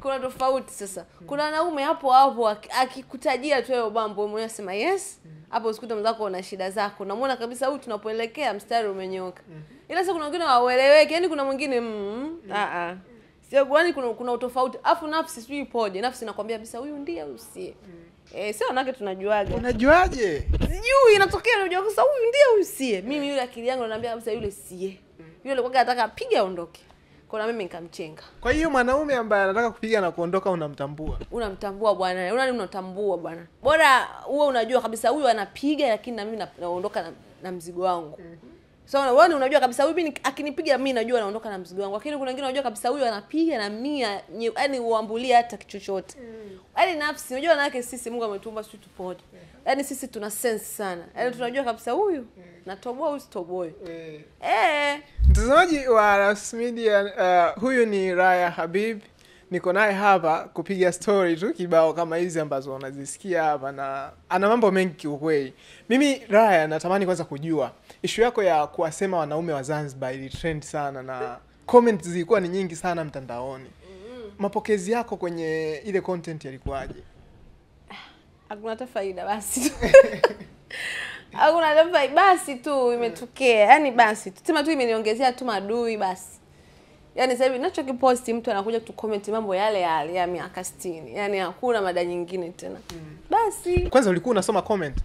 Kuna tofauti sasa. Kuna wanaume hapo hapo akikutajia tu hayo mambo mwenyewe unasema yes. Hapo usikuta mzako una shida zako. Unamuona kabisa huyu tunapoelekea mstari umenyoka. Ila sasa kuna wengine hawaeleweki. Yaani kuna mwingine sio kwani kuna utofauti. Afu nafsi sijui ipoje. Nafsi inakwambia kabisa huyu ndiye au sie. Sio wanawake tunajuaje. Unajuaje? Sijui inatokea unajua kabisa huyu ndiye huyu sie. Mimi yule akili yangu inaniambia kabisa yule sie. Yule alikuwa anataka apige aondoke. Kwa mimi nikamchenga. Kwa hiyo mwanaume ambaye anataka kupiga na kuondoka unamtambua? Unamtambua bwana. Unatambua bwana. Bora uwe unajua kabisa huyu anapiga lakini na mimi naondoka na mzigo wangu. So wewe unajua kabisa huyu mimi akinipiga mimi najua naondoka na mzigo wangu. Lakini kuna wengine unajua kabisa huyu anapiga na mia, yaani uambulia hata kichochote. Yaani nafsi, unajua wanawake sisi Mungu ametuumba sisi tupoje. Yaani sisi tuna sense sana. Yaani tunajua kabisa huyu natoboa huyu sitoboe. Mtazamaji wa Ras Media, huyu ni Raya Habib. Niko naye hapa kupiga story tu kibao kama hizi ambazo unazisikia hapa, na ana mambo mengi kiukweli. Mimi Raya natamani kwanza kujua issue yako ya kuwasema wanaume wa Zanzibar ili trend sana na comments zilikuwa ni nyingi sana mtandaoni. Mapokezi yako kwenye ile content yalikuwaje? Hakuna hata faida basi. Hakuna hata faida basi tu imetokea. Yaani basi tu. Sema tu imeniongezea tu maadui basi. Yaani sasa hivi ninachokiposti mtu anakuja tu comment mambo yale yale ya miaka 60. Yaani hakuna mada nyingine tena. Basi. Kwanza ulikuwa unasoma comment?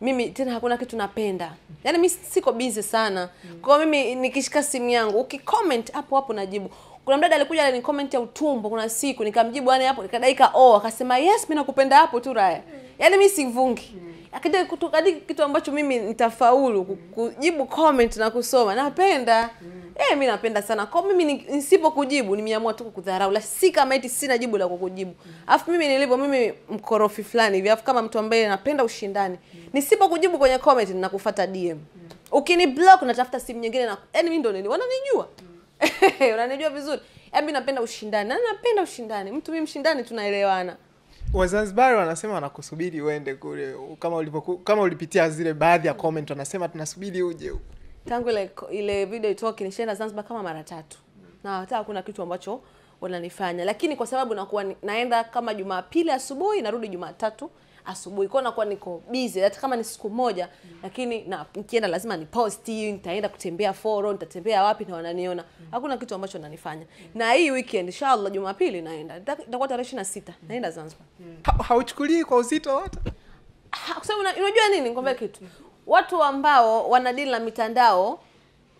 Mimi tena hakuna kitu napenda. Yaani mimi siko busy sana. Kwa mimi nikishika simu yangu ukicomment hapo hapo najibu. Kuna mdada alikuja alinicomment ya utumbo kuna siku nikamjibu yani hapo nikadaika akasema yes mimi nakupenda hapo tu Raya. Yaani mimi sivungi. Akija kitu ambacho mimi nitafaulu kujibu comment na kusoma napenda. Mimi napenda sana. Kwa mimi nisipokujibu nimeamua tu kukudharau. La si kama eti sina jibu la kukujibu. Alafu mimi nilivyo mimi mkorofi fulani hivi. Alafu kama mtu ambaye napenda ushindani. Nisipokujibu kwenye comment ninakufuata DM. Ukiniblock natafuta simu nyingine na yaani mimi ndo nini? Wananijua. Unanijua vizuri. Yaani mimi napenda ushindani. Na napenda ushindani. Mtu mimi mshindani tunaelewana. Wazanzibari wanasema wanakusubiri uende kule. Kama ulipitia zile baadhi ya comment wanasema tunasubiri uje huko. Tangu ile video itoke nishaenda Zanzibar kama mara 3. Na hata hakuna kitu ambacho wananifanya. Lakini kwa sababu nakuwa naenda kama Jumapili asubuhi narudi Jumatatu asubuhi. Kwa nakuwa niko busy hata kama ni siku moja, lakini na nikienda lazima ni posti, nitaenda kutembea foro, nitatembea wapi na wananiona. Hakuna kitu ambacho wananifanya. Na hii weekend inshallah Jumapili naenda. Nitakuwa tarehe 26 naenda Zanzibar. Hauchukulii kwa uzito wote? Kwa sababu unajua nini nikwambia kitu. Watu ambao wanadili na mitandao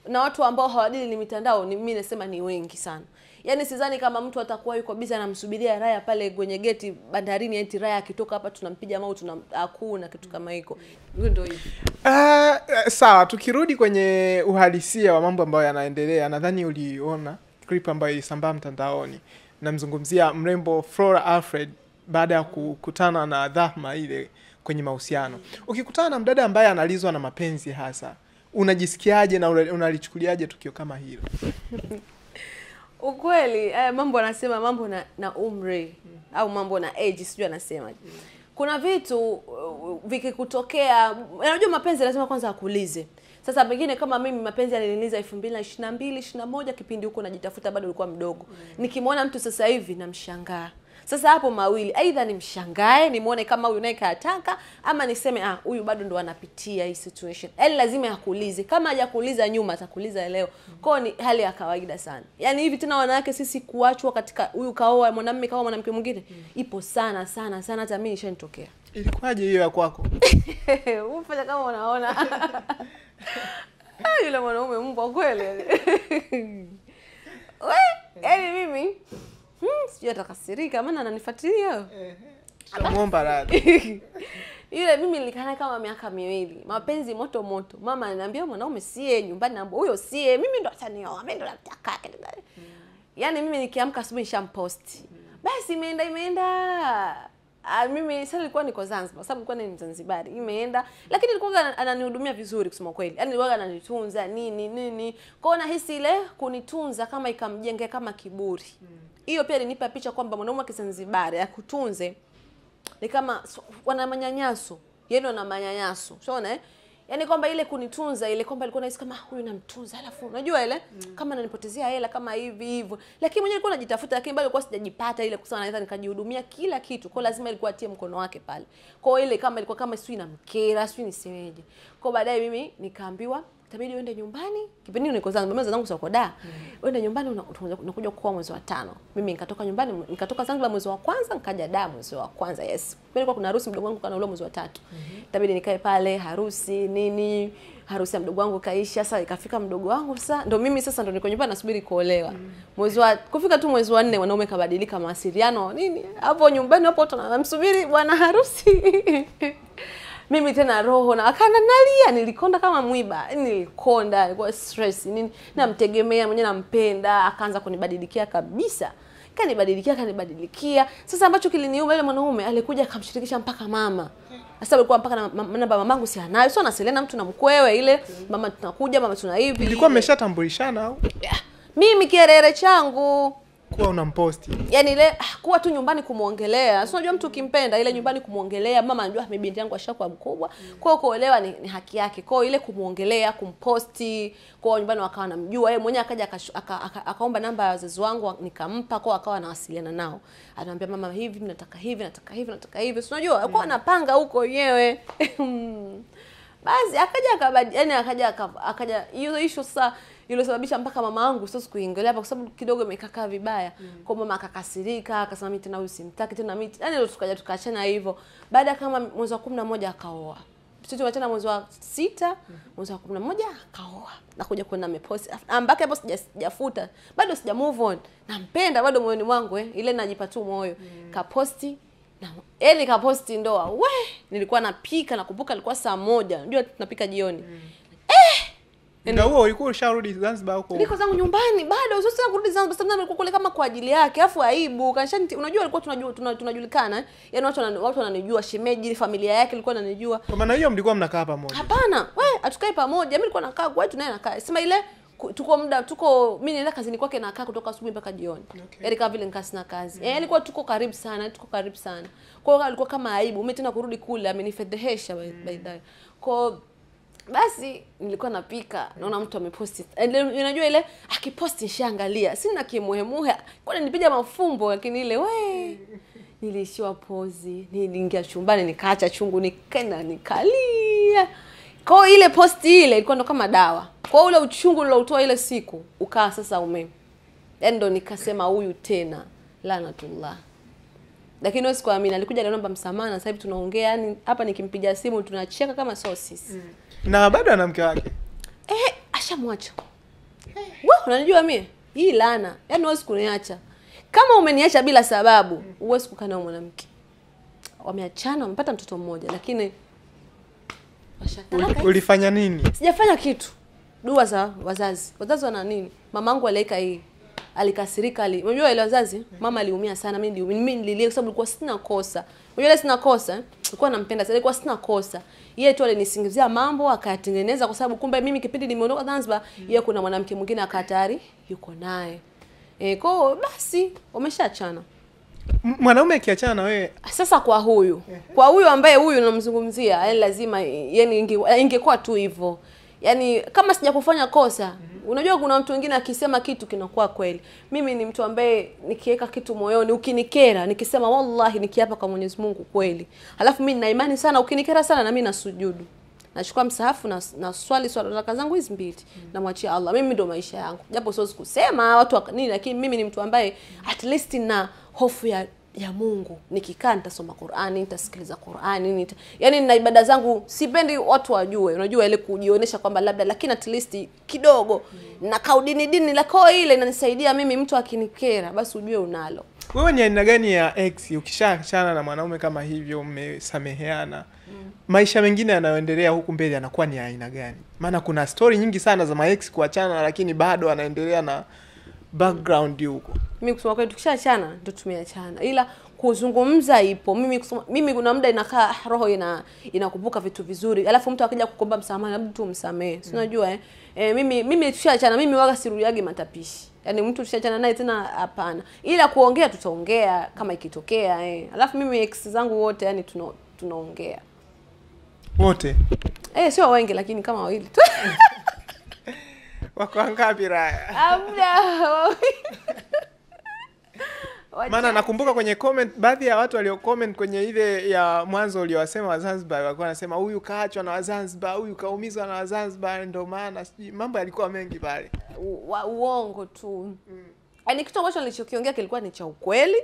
na watu ambao hawadili na mitandao ni mimi nasema ni wengi sana. Yaani sidhani kama mtu atakuwa yuko busy anamsubiria Raya pale kwenye geti bandarini eti Raya akitoka hapa tunampiga mau tunakuu na kitu kama hiko. Hiyo ndio hiyo. Sawa, tukirudi kwenye uhalisia wa mambo ambayo yanaendelea, nadhani uliona clip ambayo ilisambaa mtandaoni. Namzungumzia mrembo Flora Alfred baada ya kukutana na dhahma ile kwenye mahusiano. Ukikutana na mdada ambaye analizwa na mapenzi hasa, unajisikiaje na unalichukuliaje tukio kama hilo? Ukweli, mambo anasema mambo na umri au mambo na age sijui anasema. Kuna vitu vikikutokea, unajua mapenzi lazima kwanza akuulize. Sasa pengine kama mimi mapenzi yaliniliza 2022, 21 kipindi huko najitafuta bado nilikuwa mdogo. Nikimwona mtu sasa hivi namshangaa. Sasa hapo mawili, aidha nimshangae, nimuone kama huyu naye kaataka, ama niseme huyu bado ndo anapitia hii situation. Yaani lazima akuulize. Kama hajakuuliza nyuma atakuuliza leo. Kwa ni hali ya kawaida sana. Yaani hivi tena wanawake sisi kuachwa katika huyu kaoa mwanamume kaoa mwanamke mwingine ipo sana sana sana, hata mimi nishanitokea. Ilikuwaje hiyo ya kwako? Unafanya kama unaona. Yule mwanaume mbwa kweli. We, yaani mimi sijui atakasirika maana ananifuatilia. Tutamuomba radhi. Yule mimi nilikana kama miaka miwili. Mapenzi moto moto. Mama ananiambia mwanaume sie nyumbani na huyo sie, mimi ndo atanioa, mimi ndo nataka. Yaani mimi nikiamka asubuhi nishamposti. Basi imeenda. Mimi sasa nilikuwa niko Zanzibar, sababu nilikuwa ni Mzanzibari. Imeenda, lakini nilikuwa ananihudumia vizuri kusema kweli. Yaani nilikuwa ananitunza nini nini. Kwa hiyo nahisi ile kunitunza kama ikamjengea kama kiburi. Hiyo pia ilinipa picha kwamba mwanaume wa Kizanzibari akutunze ni kama wana manyanyaso. Yeye ndo ana manyanyaso. Unaona eh? Yaani kwamba ile kunitunza ile kwamba alikuwa anahisi kama huyu namtunza, alafu unajua ile kama ananipotezea hela kama hivi hivyo. Lakini mwenyewe alikuwa anajitafuta, lakini bado alikuwa sijajipata ile kusema naweza nikajihudumia kila kitu. Kwa lazima ilikuwa atie mkono wake pale. Kwa ile kama ilikuwa kama sijui inamkera, sijui nisemeje. Kwa baadaye mimi nikaambiwa itabidi uende nyumbani. Kipindi niko Zanzibar, mimi zangu sio da. Uende nyumbani unakuja kuoa mwezi wa 5. Mimi nikatoka nyumbani, nikatoka Zanzibar mwezi wa kwanza, nikaja da mwezi wa kwanza. Yes. Nilikuwa kuna harusi mdogo wangu kanaolewa mwezi wa 3. Itabidi nikae pale harusi nini, harusi ya mdogo wangu kaisha. Sasa ikafika mdogo wangu sasa ndo mimi sasa ndo niko nyumbani nasubiri kuolewa. Mwezi wa kufika tu mwezi wa 4 wanaume kabadilika mawasiliano nini. Hapo nyumbani hapo tunamsubiri bwana harusi. Mimi tena roho na akana nalia, nilikonda kama mwiba, nilikonda, nilikuwa stress nini, namtegemea mwenyewe nampenda, akaanza kunibadilikia kabisa. Kanibadilikia. Sasa ambacho kiliniuma yule mwanaume alikuja akamshirikisha mpaka mama. Sasa alikuwa mpaka na namba mamangu si anayo. Sio anasiliana mtu na mkwewe ile, mama tunakuja, mama tuna hivi. Ilikuwa mmeshatambulishana au? Yeah. Mimi kierere changu kuwa unamposti. Yaani ile kuwa tu nyumbani kumuongelea. Si unajua mtu ukimpenda ile nyumbani kumuongelea, mama anajua mimi binti yangu ashakuwa mkubwa. Kwa hiyo kuolewa ni haki yake. Kwa hiyo ile kumuongelea, kumposti, kwa nyumbani wakawa wanamjua. Yeye mwenyewe akaja akaomba namba ya wazazi wangu nikampa, kwa akawa anawasiliana nao. Ananiambia mama hivi nataka hivi, nataka hivi, nataka hivi. Si unajua kwa anapanga huko wenyewe. Basi akaja yani akaja hiyo issue sasa iliyosababisha mpaka mama yangu sasa kuingelea hapa kwa sababu kidogo imekaa vibaya. Kwa mama akakasirika, akasema mimi tena huyu simtaki tena mimi. Yaani ndio tukaja tukaachana hivyo. Baada kama mwezi wa 11 akaoa. Sisi tumeachana mwezi wa 6, mwezi wa 11 akaoa. Na kuja kuona amepost. Ambaka hapo sijafuta. Bado sija move on. Nampenda bado moyoni mwangu ile najipa tu moyo. Kaposti na yani kaposti ndoa. We, nilikuwa napika nakumbuka ilikuwa saa 1. Unajua tunapika jioni. Ndio huo ulikuwa usharudi Zanzibar huko? Niko zangu nyumbani bado, sio sasa kurudi Zanzibar sababu nilikuwa kule kama kwa ajili yake. Afu aibu, kanisha unajua alikuwa tunajulikana. Yaani watu wananijua, shemeji, familia yake ilikuwa inanijua. Kwa maana hiyo mlikuwa mnakaa pamoja? Hapana, we hatukai pamoja. Mimi nilikuwa nakaa kwetu naye anakaa. Sema ile tuko muda tuko mimi nenda kazini kwake nakaa kutoka asubuhi mpaka jioni. Yaani kama vile nikaa sina kazi. Ilikuwa tuko karibu sana, tuko karibu sana. Kwa hiyo alikuwa kama aibu. Mimi tena kurudi kule amenifedhehesha by the way. Kwa basi nilikuwa napika naona mtu ameposti. Unajua ile akiposti nishaangalia. Sina kimuhemuhe. Kwani nilipiga mafumbo lakini ile we niliishiwa pozi. Niliingia chumbani nikaacha chungu nikaenda nikalia. Kwa ile posti ile ilikuwa ndo kama dawa. Kwa ule uchungu niloutoa ile siku ukaa sasa ume. Yaani ndo nikasema huyu tena lanatullah. Lakini wewe sikuamini, alikuja aliomba msamaha na sasa hivi tunaongea, yani hapa nikimpigia simu tunacheka kama sosis. Na bado ana mke wake? Ashamwacha. Wewe unanijua mimi? Hii laana. Yaani wewe sikuniacha. Kama umeniacha bila sababu, huwezi kukaa na mwanamke. Wameachana, wamepata mtoto mmoja lakini washatalaka. Ulifanya nini? Sijafanya kitu. Dua za wazazi. Wazazi wana nini? Mamangu aliweka hii. Alikasirika, unajua ile wazazi, mama aliumia sana, mimi nililia kwa sababu nilikuwa sina kosa. Unajua ile sina kosa, nilikuwa nampenda sana, nilikuwa sina kosa. Yeye tu alinisingizia mambo akayatengeneza kwa sababu kumbe mimi kipindi nimeondoka Zanzibar, yeye kuna mwanamke mwingine akatayari yuko naye. Kwa basi wameshaachana. Mwanaume akiachana na wewe sasa kwa huyu. Kwa huyu ambaye huyu namzungumzia, yani lazima yani ingekuwa tu hivyo. Yaani kama sijakufanya kosa, unajua kuna mtu mwingine akisema kitu kinakuwa kweli. Mimi ni mtu ambaye nikiweka kitu moyoni, ukinikera, nikisema wallahi nikiapa kwa Mwenyezi Mungu kweli. Halafu mimi nina imani sana, ukinikera sana na mimi nasujudu. Nachukua msahafu na swali swala raka zangu hizi mbili, namwachia Allah. Mimi ndo maisha yangu. Japo siwezi kusema watu nini, lakini mimi ni mtu ambaye at least na hofu ya Mungu. Nikikaa nitasoma Qur'ani, nitasikiliza Qur'ani, yaani nina ibada zangu, sipendi watu wajue. Unajua ile kujionyesha kwamba labda, lakini at least kidogo na kaudini dini lako ile inanisaidia mimi, mtu akinikera basi ujue unalo. Wewe ni aina gani ya ex ukishaachana na mwanaume kama hivyo mmesameheana? Maisha mengine yanayoendelea huku mbele yanakuwa ni aina gani? Maana kuna story nyingi sana za maex kuachana lakini bado anaendelea na background huko. Mimi kusema kweli tukishaachana ndio tumeachana. Ila kuzungumza ipo. Mimi kuna muda inakaa roho inakumbuka vitu vizuri. Alafu mtu akija kukuomba msamaha labda tu umsamehe. Si unajua mimi tushaachana, mimi waga sirudiagi matapishi. Yaani mtu tushaachana naye tena hapana. Ila kuongea tutaongea kama ikitokea Alafu mimi ex zangu wote yani tunaongea. Wote? Sio wengi lakini kama wawili tu. Wako wangapi Raya? Hamna, wawili. Maana nakumbuka kwenye comment, baadhi ya watu walio comment kwenye ile ya mwanzo uliowasema Wazanzibar walikuwa wanasema huyu kaachwa na Wazanzibar, huyu kaumizwa na Wazanzibar, ndio maana sijui mambo yalikuwa mengi pale. Uongo tu. Yaani kitu ambacho nilichokiongea kilikuwa ni cha ukweli,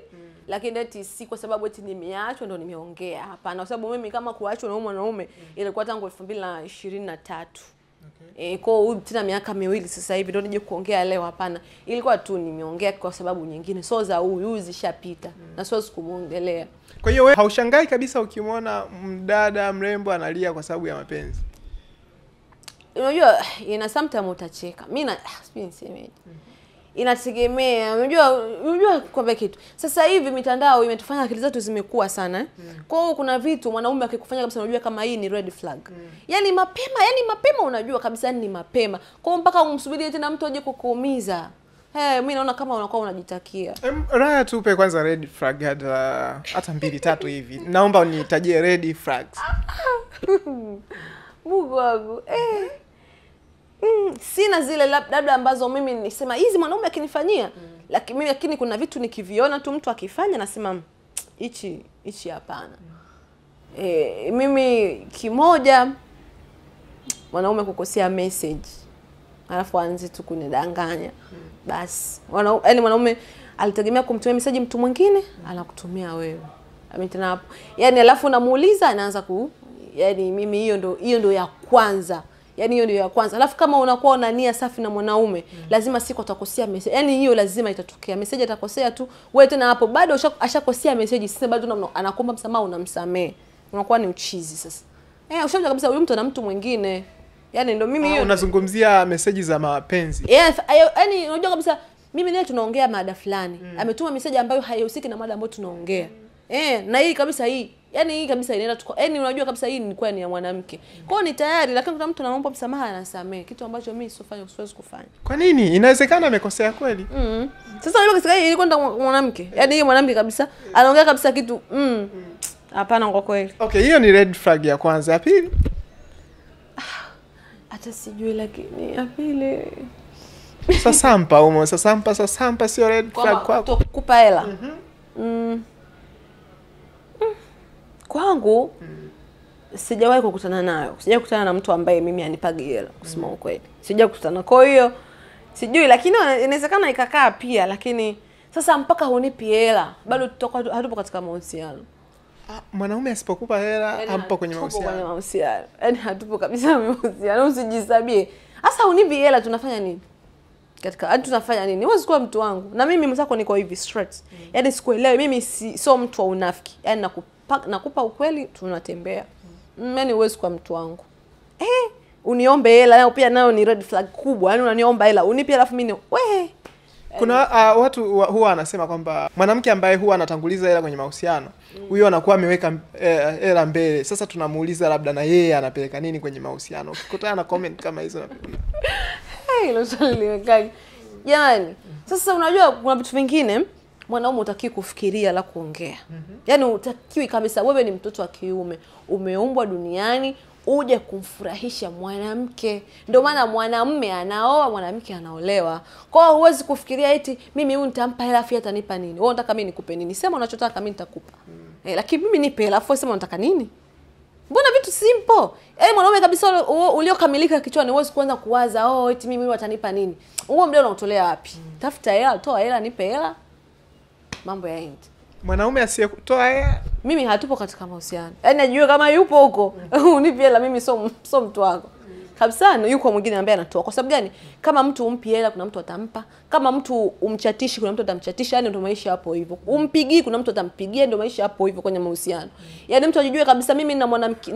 lakini eti si kwa sababu eti nimeachwa ndio nimeongea. Hapana, kwa sababu mimi kama kuachwa na mwanaume ilikuwa tangu 2023. Okay. Kwa hiyo tena miaka miwili sasa hivi ndio nije kuongea leo, hapana. Ilikuwa tu nimeongea kwa sababu nyingine, so za huyu zishapita na siwezi kumuongelea. Kwa hiyo wewe haushangai kabisa ukimwona mdada mrembo analia kwa sababu ya mapenzi? Unajua ina sometimes utacheka. Mimi na sijui nisemeje. Inategemea. Unajua kwamba kitu. Sasa hivi mitandao imetufanya akili zetu zimekuwa sana. Kwa hiyo kuna vitu mwanaume akikufanya kabisa unajua kama hii ni red flag. Yaani mapema unajua kabisa ni mapema. Kwa hiyo mpaka umsubiri tena mtu aje kukuumiza. Mimi naona kama unakuwa unajitakia. Raya, tupe kwanza red flag hata 2 3 hivi. Naomba unitajie red flags. Mungu wangu. Sina zile labda ambazo mimi nisema hizi mwanaume akinifanyia, lakini mimi lakini kuna vitu nikiviona tu mtu akifanya nasema hichi hapana. Mimi kimoja, mwanaume kukosea message alafu aanze tu kunidanganya. Basi yaani mwanaume alitegemea kumtumia message mtu mwingine anakutumia wewe. Mimi tena hapo. Yaani alafu unamuuliza anaanza ku, yaani mimi hiyo ndio ya kwanza. Yaani hiyo ndio ya kwanza. Alafu kama unakuwa una nia safi na mwanaume, lazima siku atakosea message. Yaani hiyo lazima itatokea. Message atakosea tu. Wewe tena hapo bado ashakosea message, sasa bado anakuomba msamaha unamsamehe. Unakuwa ni uchizi sasa. Ushaona kabisa huyu mtu ana mtu mwingine. Yaani ndio mimi hiyo. Unazungumzia message za mapenzi. Yaani unajua kabisa mimi naye tunaongea mada fulani. Ametuma message ambayo haihusiki na mada ambayo tunaongea. Na hii kabisa hii. Yaani hii kabisa inaenda tu. Yaani unajua kabisa hii ni kwa ni ya mwanamke. Kwa hiyo ni tayari, lakini kuna mtu anaomba msamaha anasamehe, kitu ambacho mimi siwezi kufanya. Kwa nini? Inawezekana amekosea kweli. Sasa unajua kabisa hii ilikuwa ndo mwanamke. Yaani hii mwanamke kabisa anaongea kabisa kitu hapana kwa kweli. Okay, hiyo ni red flag ya kwanza. Ya pili? Hata sijui lakini ya pili. Sasampa umo, sasampa sio red flag kwako. Kupa hela. Kwangu sijawahi kukutana nayo. Sijawahi kukutana na mtu ambaye mimi anipagi hela kusema ukweli. Sijawahi kukutana. Kwa hiyo sijui, lakini inawezekana ikakaa pia, lakini sasa mpaka hunipi hela bado tutakuwa hatupo katika mahusiano. Mwanaume asipokupa hela hampo kwenye mahusiano. Kwenye mahusiano. Yaani hatupo kabisa mahusiano, usijisabie. Sasa hunipi hela tunafanya nini? Katika tunafanya nini? Huwezi kuwa mtu wangu. Na mimi mzako niko hivi straight. Yaani sikuelewi mimi sio mtu wa unafiki. Yaani nakupa ukweli tunatembea. Yaani huwezi kuwa mtu wangu. Uniombe hela nayo pia nayo ni red flag kubwa. Yaani unaniomba hela, unipe alafu mimi we. Kuna watu huwa anasema kwamba mwanamke ambaye huwa anatanguliza hela kwenye mahusiano, huyo anakuwa ameweka hela mbele. Sasa tunamuuliza labda na yeye anapeleka nini kwenye mahusiano. Ukikutana na comment kama hizo na hilo swali limekaje? Jamani, sasa unajua kuna vitu vingine mwanaume hutakiwi kufikiria la kuongea. Yaani hutakiwi kabisa. Wewe ni mtoto wa kiume, umeumbwa duniani uje kumfurahisha mwanamke. Ndio maana mwanamume anaoa, mwanamke anaolewa. Kwa hiyo huwezi kufikiria eti mimi huyu nitampa hela afu atanipa nini. Wewe unataka mimi nikupe nini? Sema unachotaka mimi nitakupa. Lakini mimi nipe hela afu sema unataka nini? Mbona vitu simple? Yaani mwanaume kabisa uliokamilika kichwani huwezi kuanza kuwaza eti mimi huyu atanipa nini. Huo mdeo unautolea wapi? Tafuta hela, toa hela, nipe hela. Mambo yaende. Mwanaume asiyetoa hela, mimi hatupo katika mahusiano. Yaani najua kama yupo huko, unipe hela mimi sio mtu wako. Kabisa yuko mwingine ambaye anatoa. Kwa sababu gani? Kama mtu umpi hela kuna mtu atampa. Kama mtu umchatishi kuna mtu atamchatisha. Yaani ndio maisha hapo hivyo. Umpigii kuna mtu atampigia, ndio maisha hapo hivyo kwenye mahusiano. Yaani mtu ajijue kabisa mimi na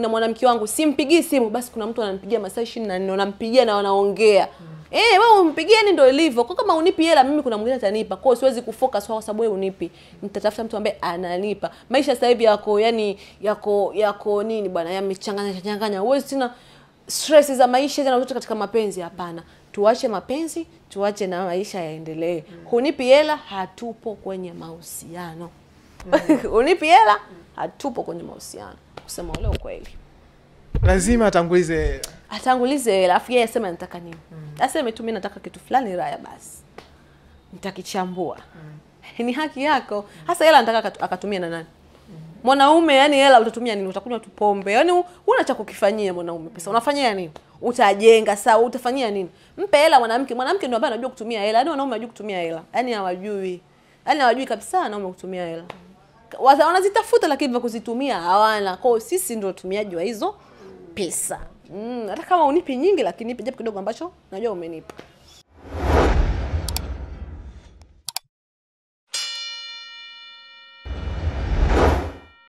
mwanamke wangu simpigii simu, basi kuna mtu anampigia masaa 24, anampigia na wanaongea. Wewe umpigie ni ndio ilivyo. Kwa kama unipi hela mimi kuna mwingine atanipa. Kwa hiyo siwezi kufocus kwa sababu wewe unipi. Nitatafuta mtu ambaye ananipa. Maisha sasa hivi yako yani yako nini bwana, yamechanganya changanya. Huwezi tena stress za maisha tena utoto katika mapenzi, hapana. Tuache mapenzi, tuache na maisha yaendelee. Hunipi hela, hatupo kwenye mahusiano. Unipi hela, hatupo kwenye mahusiano. Kusema ule ukweli. Lazima atangulize hela. Atangulize hela, afu yeye aseme anataka nini. Aseme tu mimi nataka kitu fulani Raya, basi nitakichambua. Ni haki yako. Hasa hela anataka akatumia na nani? Mwanaume yani hela utatumia nini? Utakunywa tu pombe. Yaani huna cha kukifanyia mwanaume pesa. Unafanyia nini? Utajenga sawa, utafanyia nini? Mpe hela mwanamke. Mwanamke ndio ambaye anajua kutumia hela. Yaani wanaume hawajui kutumia hela. Yaani hawajui. Yaani hawajui kabisa wanaume kutumia hela. Wanazitafuta lakini vya kuzitumia hawana. Kwa hiyo sisi ndio watumiaji wa hizo pesa. Hata kama unipi nyingi lakini nipe japo kidogo ambacho najua umenipa.